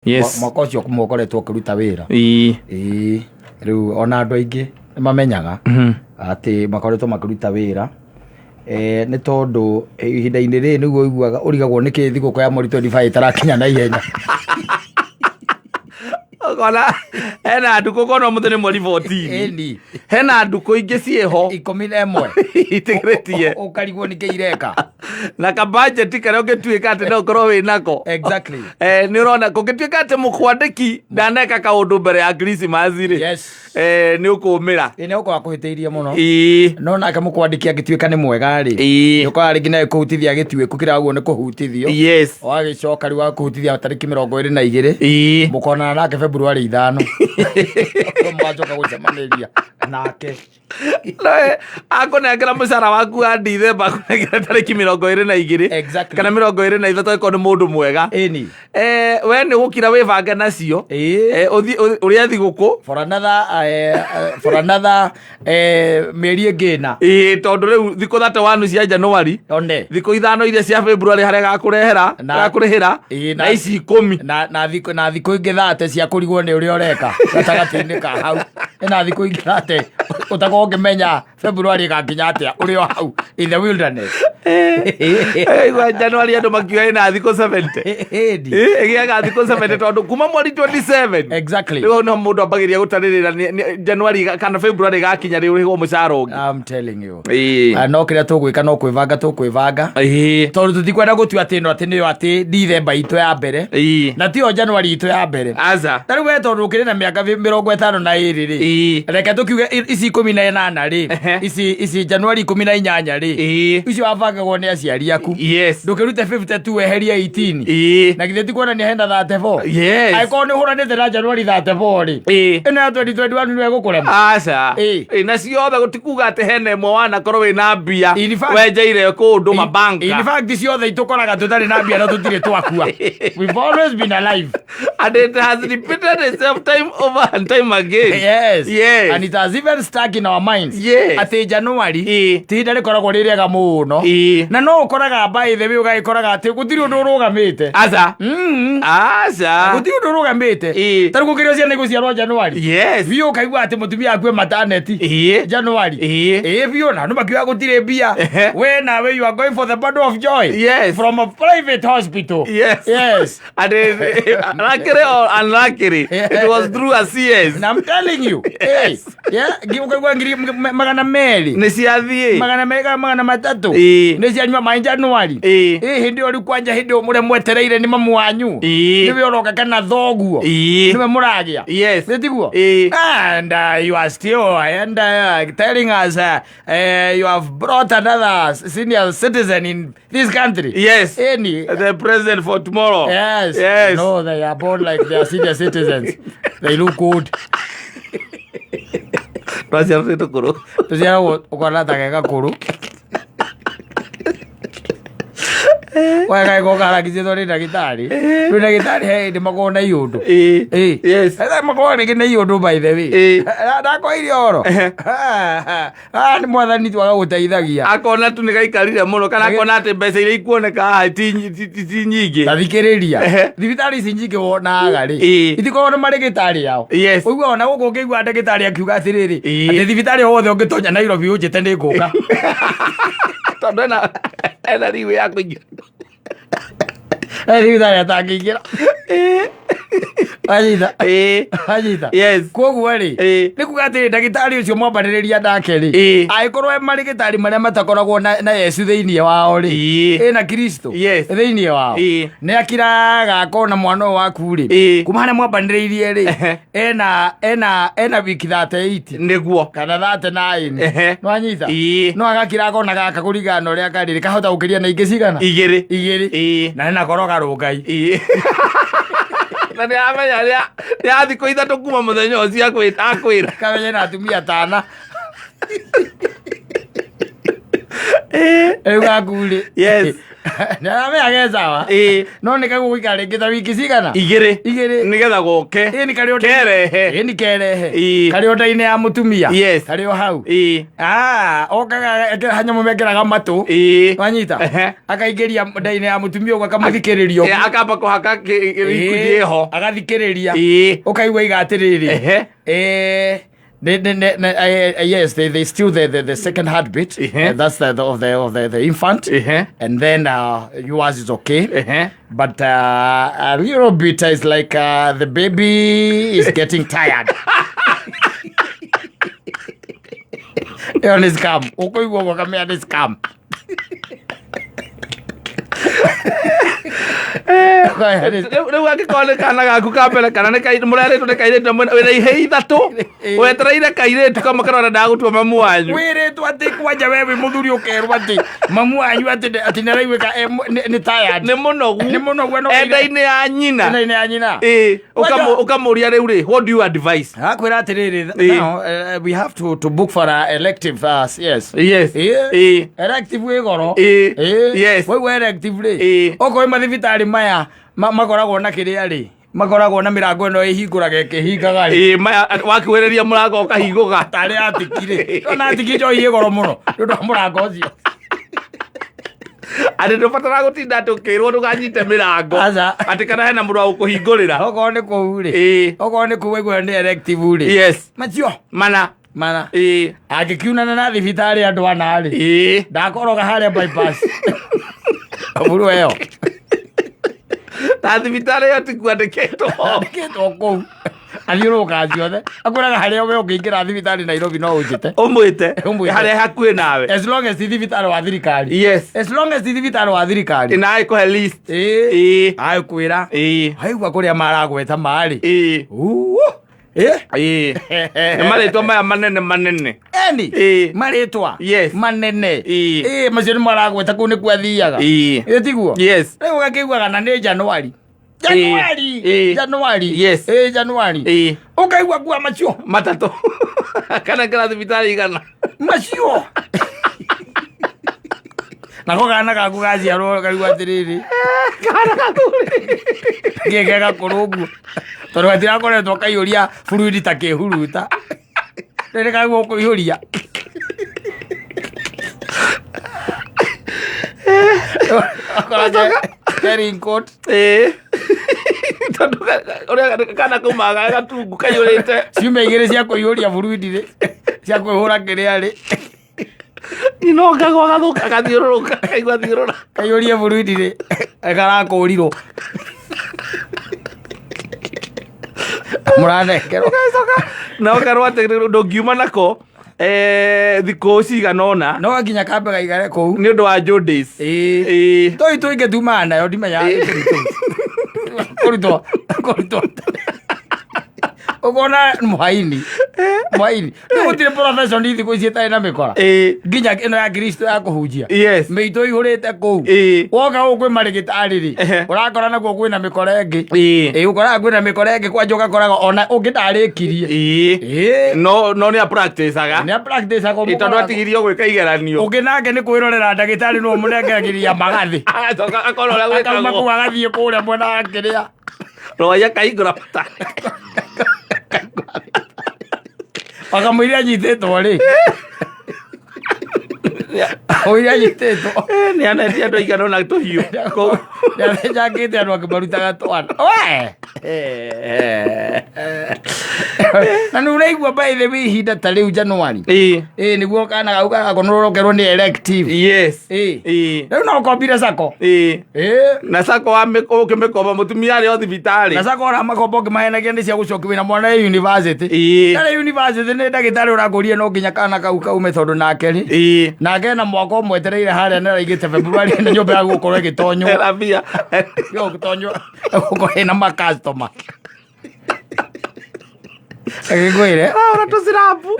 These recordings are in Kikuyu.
Yes. Mwaka ũcio kuma ũkoretwo ũkĩruta wĩra. Ĩĩ. Ĩĩ, rĩu ona andũ aingĩ nĩ mamenyaga atĩ makoretwo makĩruta wĩra, nĩ tondũ ihinda-inĩ rĩrĩ nĩguo ũiguaga ũrigagwo nĩkĩ thigũkũ ya mweri 25 ĩtarakinya na ihenya. Ũkona hena ndukũ, ũkona ũmũthĩ nĩ mweri 14. Ĩni. Hena ndukũ ingĩ ciĩho 11 itigĩrĩtie. Ũkarigwo nĩkĩ ireka. Na kabajeti karĩa ũngĩtuĩka atĩ no ũkorwo wĩ nako. Nĩ ũrona kũngĩtuĩka atĩ mũkwandĩki ndaneka kaũndũ mbere ya Christmas rĩ, nĩ ũkũmĩra. Ĩ, nĩ ũkorwo akũhĩtĩirie mũno. Ĩĩ. No nake mũkwandĩki angĩtuĩka nĩ mwega rĩ, Ĩĩ. nĩ ũkoraga rĩngĩ nawe kũhutithia gĩtuĩku kĩrĩa ũguo nĩ kũhutithio. Wagĩcoka rĩu wakũhutithia tarĩki 22. Ĩĩ. Mũkonana nake February 5. Mũgacoka gũcemanĩria nake. Noe, akũnengera mũcara waku wa Dithemba, akũnengera tarĩki 22 kana 23 angĩkorwo nĩ mũndũ mwega. Ĩni. We nĩ ũgũkira wĩbange nacio. Ĩĩ. Ũthiĩ ũrĩe thigũkũ. For another mĩeri ĩngĩ ĩna. Ĩĩ, tondũ rĩu thikũ 31 cia January, One. thikũ 5 iria cia February harĩa gakũrehera, gakũrĩhĩra, Ĩĩ, na ici 10. Na thikũ ingĩ 30 cia kũrigwo nĩ ũrĩa ũreka gatagatĩ-inĩ ka hau. Na thikũ ingĩ 30 ũtakorwo ũkĩmenya February ĩgakinya atĩa ũrĩ o hau in the wilderness. Igua January andũ makiuga ĩna thikũ 70. Ĩni. Ĩ, ĩgĩaga thikũ 70 tondũ kuma mweri 27 rĩu hau nĩho mũndũ ambagĩrĩria gũtarĩrĩra January kana February ĩgakinya rĩ ũrĩhwo mũcara ũngĩ. I'm telling you. Ĩĩ. Ah, no kĩrĩa tũgwĩka no kwĩbanga tũkwĩbanga, tondũ tũtikwenda gũtua atĩ ĩno atĩ nĩyo atĩ Dithemba itũ ya mbere, na tiyo January itũ ya mbere. Aca. Ta rĩu we tondũ ũkĩrĩ na mĩaka 52 rĩ, reke tũkiuge ici 18 rĩ, ici January 18 rĩ, icio wabangagwo nĩ aciari aku. Ndũkĩrute 52 weherie 18. Na githĩ ti kuonania hena 34? Yes. Angĩkorwo nĩ ũhũranĩte na January 34 rĩ, ĩno ya 2021 nĩwe ĩgũkũrema. Aca. Ĩĩ. Ĩ, na ciothe gũtikuga atĩ hena ĩmwe wanakorwo wĩna mbia In fact- wenjeire kũndũ mabanka. In fact ciothe itũkoraga tũtarĩ na mbia no tũtirĩ twakua. We've always been alive. And it has repeated itself time over and time again. Yes. Yes. And it has even stuck in our minds. Atĩ January ti ihinda rĩkoragwo rĩ rĩega mũno. Na no ũkoraga, by the way, ũgagĩkoraga atĩ gũtirĩ ũndũ ũrũgamĩte. Aca. Aca. Gũtirĩ ũndũ ũrũgamĩte. Ta rĩu gũkĩrĩ ciana igũciarwo January. Biũ ũkaigua atĩ mũtumia akue maternity. January. Ĩĩ biũ, na andũ makiuga gũtirĩ mbia. We nawe you are going for the bundle of joy. From a private hospital. Yes. And luckily or unluckily, it was through a CS. And I'm telling you. Hey, yeah, ũkaigua 200,000. Nĩ ciathiĩ. 200, 300. Nĩ cianyua maĩ January. Ĩ, hĩndĩ ĩyo rĩu kwanja hĩndĩ ĩyo mũrĩa mwetereire nĩ mamu wanyu. Nĩwe ũroka kana thoguo. Nĩwe mũragĩa. Nĩ tiguo? Ĩĩ. And you are still and telling us you have brought another senior citizen in this country. Yes. Any. The president for tomorrow. Yes. Yes. No, they are born like they are senior citizens. They look good. Twaciarwo twĩ tũkũrũ. Tũciaragwo ũkona ta ge gakũrũ. Wega karagicĩtwo nĩ ndagĩtarĩ. Rĩu ndagĩtarĩ he hĩndĩ makoragwo na iũndũ. Ĩĩ. Ĩĩ. Makoragwo rĩngĩ na iũndũ, by the way. Ndakoire oro. Ah, nĩ mwathani tu agagũteithagia. Akona tu nĩ gaikarire mũno kana akona atĩ mbeca iria ikuoneka haha ti nyingĩ. Tathikĩrĩria, thibitarĩ ici nyingĩ wonaga rĩ, itikoragwo na marĩgĩtarĩ ao. Ũiguaga ona gũkũ ũngĩigua ndagĩtarĩ akiuga atĩrĩrĩ, atĩ thibitarĩ o wothe ũngĩtonya Nairobi ũnjĩte nĩ ngũka. Tondũ ena riu ya kũingĩra. He thibitarĩ atangĩingĩra. Wanyita? Ĩĩ. Wanyita? Yes. Koguo rĩ, nĩ kuga atĩrĩ, ndagĩtarĩ ũcio mwambanĩrĩria nake rĩ, angĩkorwo e marĩgĩtarĩ marĩa matakoragwo na Yesu thĩinĩ wao rĩ, ĩna Kristo thĩinĩ wao, nĩ akiraga akona mwana ũyũ waku rĩ, kuma harĩa mwambanĩrĩirie rĩ, ena wiki 38 kana 39. Nĩwanyita? No agakira akona gaka kũringana na ũrĩa karĩ rĩ, kahota gũkĩria na ingĩ cigana? Igĩrĩ. Igĩrĩ. Na nĩ nakoro karũngai. Ĩĩ. Na nĩ amenya nĩ ya thikũ 3 kuma mũthenya ũcio akwĩra. Kamenye na atumia tana. Rĩu gaku rĩ. Nĩaramenya ge sawa. Ĩĩ. No nĩ kagũgũikara rĩngĩ ta wiki cigana? Igĩrĩ. Igĩrĩ. Nĩgetha goke. Ĩĩ nĩ karĩ o Kerehe. Ĩĩ nĩ kerehe. Ĩĩ. Karĩ o nda-inĩ ya mũtumia. Yes. Karĩ o hau. Ĩĩ. Ah, okaga ekĩra nyamũ mekĩraga matũ. Ĩĩ. Wanyita? Ehe. Akaingĩria nda-inĩ ya mũtumia ũguo akamũthikĩrĩria Ĩ, akamba kũhaka ikundi ĩho. Agathikĩrĩria. Ĩĩ. Ũkaigua iga atĩrĩrĩ. Ehe. Eh, yes, they still the second heartbeat. That's the of the of the, the infant. And then yours is okay. But a little bit is like the baby is getting tired. Ĩyo nĩ scam. Ũkũigua ũguo ũkamenya nĩ scam. Rĩu angĩkorwo nĩ kana gaku ka mbere kana nĩ mũrerĩtwo nĩ kairĩtu na wĩna ihĩĩ ithatũ, wetereire kairĩtu kamwe karĩa ũrendaga gũtua mamu wanyu. Wĩrĩtwo atĩ kwanja we wĩ mũthuri ũkerwo atĩ mamu wanyu atĩ nĩ araiguĩka nĩ tired. Nĩ mũnogu. Nĩ mũnogu no Enda-inĩ ya nyina. Enda-inĩ ya nyina. Ĩĩ, ũkamũria rĩu rĩ, what do you advise? Akwĩra atĩrĩrĩ, now we have to book for a elective, yes. Yes. Ĩĩ. Ĩĩ. Elective ĩ goro. Ĩĩ. Ĩĩ. Yes. Waigua elective rĩ. Ĩĩ. Okorwo mathibitarĩ maya makoragwo na kĩrĩa rĩ, makoragwo na mĩrango ĩno ĩhingũraga ĩkĩhingaga rĩ. Ĩĩ, maya wakuhĩrĩria mũrango ũkahingũka. Tarĩ atiki rĩ. Ona atiki njohi ĩ goro mũno nĩ ũndũ wa mũrango ũcio. Atĩ ndũbataraga gũtinda atĩ ũkĩrwo ndũkanyite mĩrango. Aca. Atĩ kana hena mũndũ wa gũkũhingũrĩra. Okorwo nĩ kũu rĩ. Ĩĩ. Okorwo nĩ kũu waigua nĩ elective rĩ. Yes. Macio. Mana. Mana. Ĩĩ. Angĩkiunana na thibitarĩ andũ ana rĩ. Ĩĩ. Ndakoroga harĩa bypass. Mburu ĩyo. Na thibitarĩ ĩyo ti kwandĩkĩtwo. Andĩkĩtwo kũu. Athiũrũrũkaga ciothe. Akwĩraga harĩa we ũngĩingĩra thibitarĩ Nairobi no ũnjĩte. Ũmwĩte. Ũmwĩte. Harĩa hakuhĩ nawe. As long as ti thibitarĩ wa thirikari. Yes. As long as ti thibitarĩ wa thirikari. Na ĩkũhe list. Ĩĩ. Ĩĩ. Agĩkwĩra. Ĩĩ. Waigua kũrĩa maragweta marĩ. Ĩĩ. Uũ. Ĩĩ. Ĩĩ. Nĩ marĩtwa maya manene manene. Eni. Ĩĩ. Marĩtwa. Yes. Manene. Ĩĩ. Ĩĩ macio nĩ maragweta kũu nĩkuo athiaga. Ĩĩ. Ĩĩ tiguo? Yes. Rĩu ũgakĩiguaga na nĩ Januari. Januari. Ĩĩ. Januari. Yes. Ĩĩ Januari. Ĩĩ. Ũkaigua kua macio. Matatũ. Kana ngĩra thibitarĩ igana. Macio. Nako kana gaku gaciarwo kaigua atĩrĩrĩ. Kana gaku rĩ. Gĩke gakũrũ ũguo. Tondũ gatirakoretwo kaiyũria fluid ta kĩhuruta. Rĩrĩ kaigua ũkũiyũria. Raincoat. Ĩĩ. Tondũ ũrĩa kana kaumaga gatungu kaiyũrĩte. Ciumia igĩrĩ cia kũiyũria fluid rĩ. Cia kwĩhũra kĩrĩa rĩ. Nyina ũkagwa gathũka gathiũrũrũka kaigua thiũrũra. Kaiyũrie fluid rĩ. Karakũrirwo. Mũranengerwo. Na ũkerwo atĩ ndũngiuma nako thikũ cigana ũna. No nginya kambe gaikare kũu. Nĩ ũndũ wa jaundice. Ĩĩ. Ĩĩ. Toi tũingĩ tumaga nayo ndimenyaga kũrutwo kũrutwo ũkona mũhaini mũhaini rĩu gũtirĩ profession thikũ ici ĩtarĩ na mĩkora. Ĩĩ. Nginya ĩno ya Kristo ya kũhunjia. Yes. Mĩitũ ĩihũrĩte kũu. Ĩĩ. Woka gũkũ kwĩ marĩgĩtarĩ rĩ, Ehe. ũrakora nakuo kwĩna mĩkora ĩngĩ. Ĩĩ. Ĩĩ ũkoraga kwĩna mĩkora ĩngĩ kwanja ũgakoraga ona ũngĩ ndarĩkirie. Ĩĩ. Ĩĩ. No nĩ apracticaga. Nĩ apracticaga Ĩĩ, tondũ atigirio gwĩka igeranio. Ũngĩ nake nĩ kwĩrorera ndagĩtarĩ no ũmũnengeragĩria magathĩ. Agacoka akona ũrĩa Akauma gwĩkagwo. kũu agathiĩ kũrĩa mwena wa kĩrĩa. Rwai akaingũra bata. Wakamũiria anyitĩtwo rĩ. Ũiria anyitĩtwo. Nĩ anetie andũ aigana ũna tũhiũ. Kũu. Nĩathĩnjangĩte andũ akĩmarutaga twana. We! Na nĩ ũraigua by the way ihinda ta rĩu January. Ĩĩ. Ĩĩ nĩguo kana gau gagakorwo nĩ elective. Yes. Ĩĩ. Ĩĩ. Rĩu no ũkombire sacco. Ĩĩ. Ĩĩ. Na sacco ũkĩmĩkomba mũtumia arĩ o thibitarĩ. Na sacco ũramakomba ũkĩmahenagia nĩ cia gũcokia wĩna mwana e university. Ĩĩ. Ndarĩ university nĩ ndagĩtarĩ ũrakũria no nginya kana kau kaume tondũ nake rĩ. Ĩĩ. Nake ena mwaka ũmwe etereire harĩa nĩ araigĩte February na nyũmba ya gũkorwo ĩgĩtonywo. Hena mbia. Gũtonywo gũkorwo ĩna makastoma. Agĩkwĩre. Ora tũcirabu.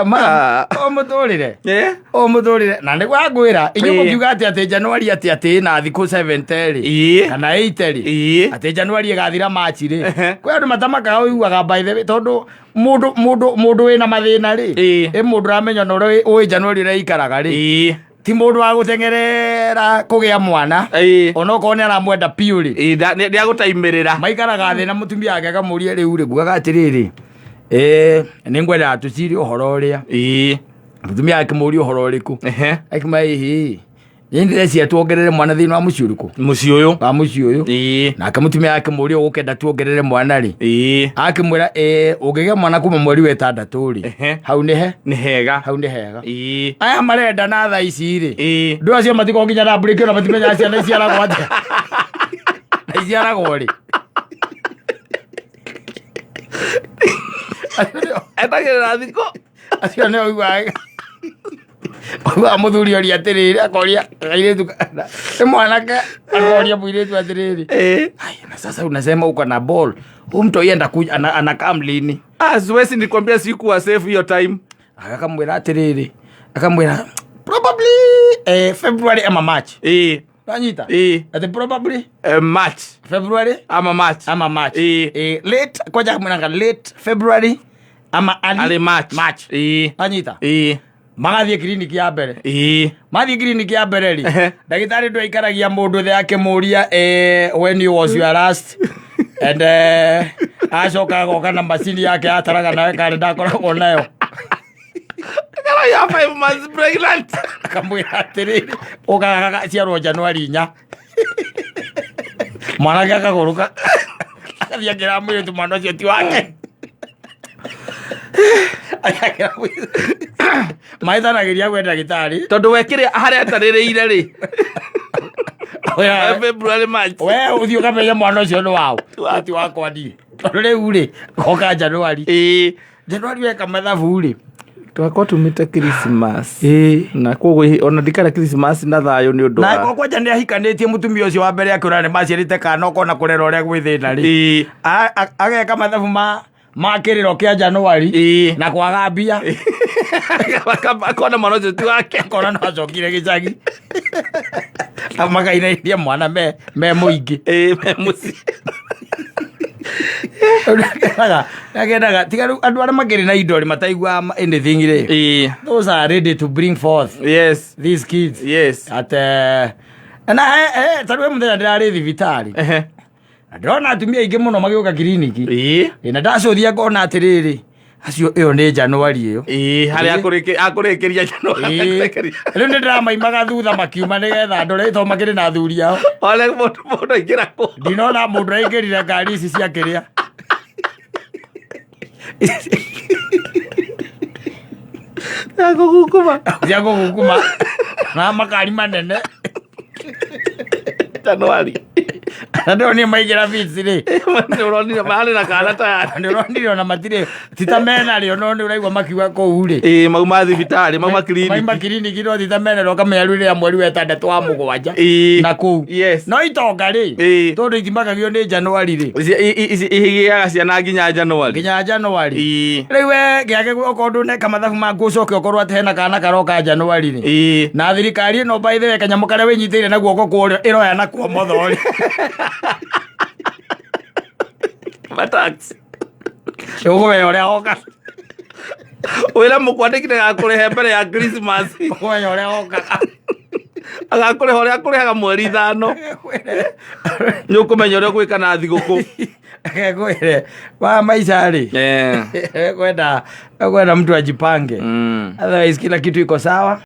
Ma, o mũtũrĩre. Ĩĩ. O mũtũrĩre. Na nĩguo angwĩra, inyuĩ Ĩĩ. mũkiuga atĩ atĩ January atĩ atĩ ĩna thikũ 70 rĩ. Ĩĩ. Kana 80 rĩ. Ĩĩ. Atĩ January ĩgathira March rĩ. Ehe. Kwĩ andũ matamakaga ũiguaga by the way tondũ mũndũ mũndũ mũndũ wĩna mathĩna rĩ. Ĩĩ. Ĩ mũndũ ũramenya na ũrĩa ũĩ January ũrĩa ĩikaraga rĩ. Ĩĩ. Ti mũndũ wa gũteng'erera kũgĩa mwana. Onokorwo nĩ aramwenda piũ rĩ. Nĩ agũtaimĩrĩra. Maikaraga thĩ na mũtumia wake akamũria rĩu rĩ, ngugaga atĩrĩrĩ, nĩ ngwendaga tũcire ũhoro ũrĩa. Mũtumia akĩmũria ũhoro ũrĩkũ? Akĩmwĩra ĩhĩ, nĩ ndĩreciria tuongerere mwana thĩinĩ wa mũciĩ ũrĩkũ? Mũciĩ ũyũ. Wa mũciĩ ũyũ. Nake mũtumia akĩmũria ũgũkenda tuongerere mwana rĩ? Akĩmwĩra ũngĩgĩa mwana kuma mweri wa ĩtandatũ rĩ, hau nĩ he? Nĩ hega. Hau nĩ hega. Aya marenda na thaa ici rĩ, ndũ acio matikoragwo nginya na mburĩki ona matimenyaga ciana iciaragwo atĩa. Na iciaragwo rĩ? Etagĩrĩra thikũ. Acio nĩo ũiguaga ũiguaga mũthuri oria atĩrĩrĩ, akoria kairĩtu nĩ mwanake, akoria mũirĩtu atĩrĩrĩ, "Ai, na sasa unasema uko na ball, huyu mtu yenda kuja anakam lini?" Ah, siwezi nikwambia sikuwa safe hiyo time. Akamwĩra atĩrĩrĩ, akamwĩra probably February ama March. Wanyita? Ati probably March. February ama March. Ama March. Late kwanja akamwĩra late February ama early Early March. March. Wanyita? Magathiĩ kiriniki ya mbere. Mathiĩ kiriniki ya mbere rĩ, ndagĩtarĩ ndũ aikaragia mũndũ thĩ akĩmũria, when you was your last, and acoka agoka na macini yake ataraga nayo karĩ ndakoragwo nayo. Akara ya 5 months pregnant. Akamwĩra atĩrĩrĩ, ũkaga gaciarwo Januari 4. Mwanake akagũrũka. Agathiĩ akĩra mũirĩtu mwana ũcio ti wake. Akĩra mũirĩtu. Mahĩtanagĩria gwĩ ndagĩtarĩ. Tondũ we kĩrĩa harĩa atarĩrĩire rĩ. February, March. We ũthiĩ ũkamenye mwana ũcio nĩ waũ. Ti wakwa niĩ. Tondũ rĩu rĩ, goka Januari. Januari weka mathabu rĩ. Twakwa tumĩte Christmas. Na koguo ona ndikara Christmas na thayũ nĩ ũndũ Na wa. kwanja nĩ ahikanĩtie mũtumia ũcio wa mbere akĩũra nĩ maciarĩte kana ũkona kũrera ũrĩa gwĩ thĩna rĩ. Ageka mathabu ma kĩrĩro kĩa Januari. Na kwaga mbia. Akona mwana ũcio ti wake. Akona no acokire gĩcagi. Makainainia mwana me mũingĩ. Me mũciĩ. Agendaga, tiga rĩu andũ arĩa makĩrĩ na indo rĩ mataiguaga anything rĩ. Those are ready to bring forth these kids. At na ta rĩu mũthenya ndĩrarĩ thibitarĩ. Na ndĩrona atumia aingĩ mũno magĩũka kiriniki. Na ndacũthia ngona atĩrĩrĩ, acio ĩyo nĩ Januari ĩyo. Harĩa akũrĩkĩria Januari. Rĩu nĩ ndĩramaimaga thutha makiuma nĩgetha ndore tondũ makĩrĩ na athuri ao. Ole mũndũ aingĩra kũ? Ndinona mũndũ aingĩrire ngari ici cia kĩrĩa. Cia kũgukuma. Cia kũgukuma. Na makari manene. Januari. Na ndĩronire maingĩra Vitz rĩ. Nĩ ũronire marĩ na kana tayari. Nĩ ũronire ona matirĩ ti ta mena rĩ, no nĩ ũraigua makiuga kũu rĩ. Mauma thibitarĩ, mauma kiriniki. Mauma kiriniki no ti ta mena rĩ, ũkamenya rĩu rĩa mweri wa ĩtandatũ wa mũgwanja. Na kũu. No itonga rĩ, tondũ itimakagio nĩ Januari rĩ. Ici ihigĩaga ciana nginya Januari. Nginya Januari. Rĩu we gĩake okorwo ndũneka mathabu maku ũcoke ũkorwo atĩ hena kana karoka Januari rĩ. Na thirikari ĩno by the way kanyamũ karĩa wĩnyitĩire na guoko kwa ũrĩo ĩroya na kwa ũmotho rĩ. Matax. Ũkũmenya ũrĩa woka. Wĩra mũkwandĩki ndagakũrĩhe mbere ya Christmas. Ũkũmenya ũrĩa woka. Agakũrĩha ũrĩa akũrĩhaga mweri 5. Nĩ ũkũmenya ũrĩa ũgwĩka na thigũkũ. Ngwĩre, wa maica rĩ. Kwenda mtu ajipange. Otherwise kila kitu iko sawa.